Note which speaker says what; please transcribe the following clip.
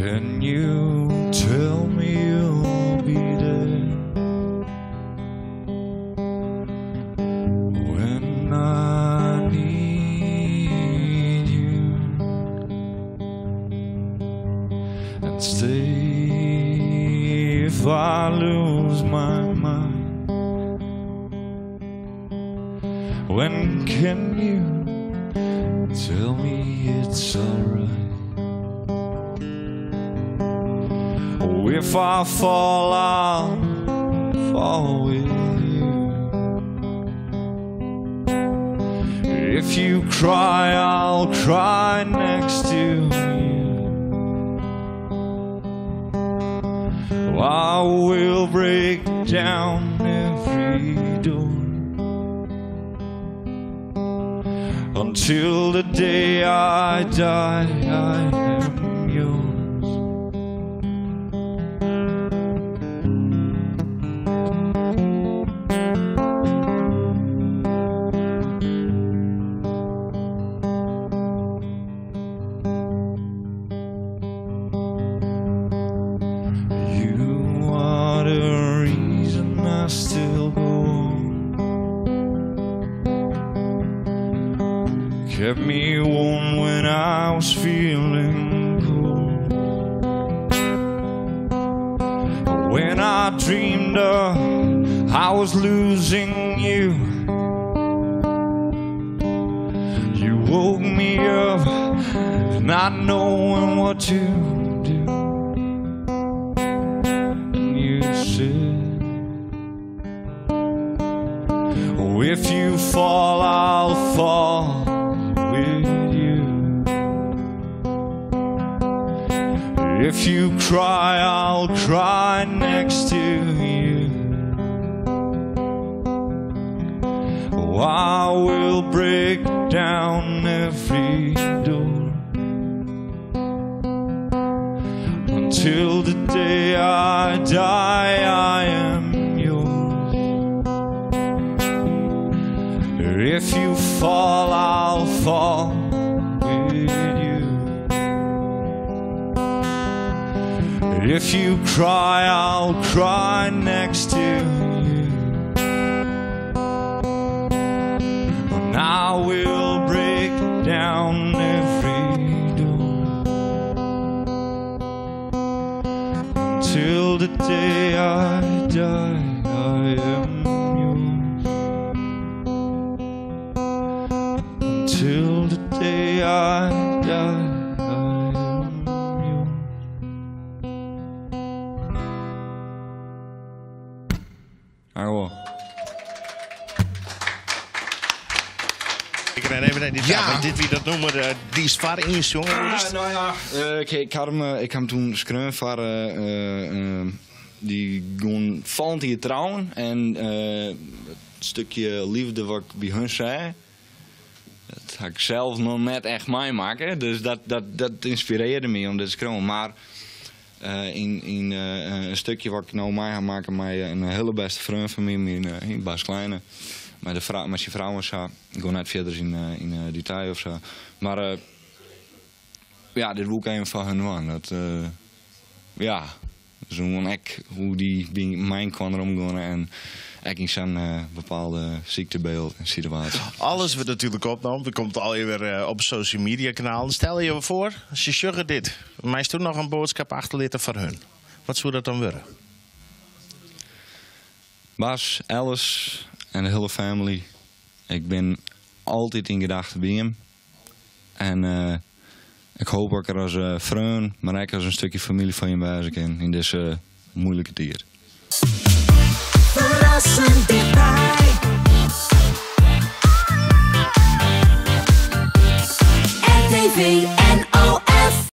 Speaker 1: Can you tell me you'll be there when I need you and stay if I lose my mind? When can you tell me it's alright? Oh, if I fall, I'll fall with you. If you cry, I'll cry next to you. Oh, I will break down every door until the day I die. I am yours. You are the reason I still go on. Kept me warm when I was feeling cold. When I dreamed of I was losing you, you woke me up, not knowing what to do. And you said, oh, if you fall, I'll fall with you. If you cry, I'll cry next to you. Oh, I will break down every door until the day I die. I am yours. If you fall, I'll fall with you. If you cry, I'll cry next to you. And I will break down every door until the day I die. I am yours. Until the day I die, I am yours. Arwo.
Speaker 2: Ik ren even naar die tafel. Dit wie dat nummer, die is vaar in, jongen.
Speaker 1: Ja, nou ja, ik had hem, ik had hem toen schreeuwen voor, die gewoon vallend hier trouwen. En het stukje liefde wat ik bij hun zei, dat had ik zelf nog net echt meemaken. Dus dat inspireerde me om dit te schreeuwen. Maar in een stukje wat ik nou mee ga maken met een hele beste vriend van mij, mijn Bas Kleine. Met de vrouw, met zijn vrouw en zo. Ik ga net verder in detail of zo. Maar ja, dit wil ik even van hun doen. Dat, ja, zo ik hoe die bij mijn kwam erom en ik in zo'n bepaalde ziektebeeld en situatie.
Speaker 2: Alles wordt natuurlijk opgenomen. Er komt al weer op social media kanaal. Stel je voor, als je sugar dit, maar is toen nog een boodschap achterlaten voor hun. Wat zou dat dan worden?
Speaker 1: Bas, Alice en de hele family. Ik ben altijd in gedachten bij hem. En ik hoop dat ik er als vriend, maar ook als een stukje familie van je bij kan in deze moeilijke tijd.
Speaker 3: Verrassend dichtbij. RTV.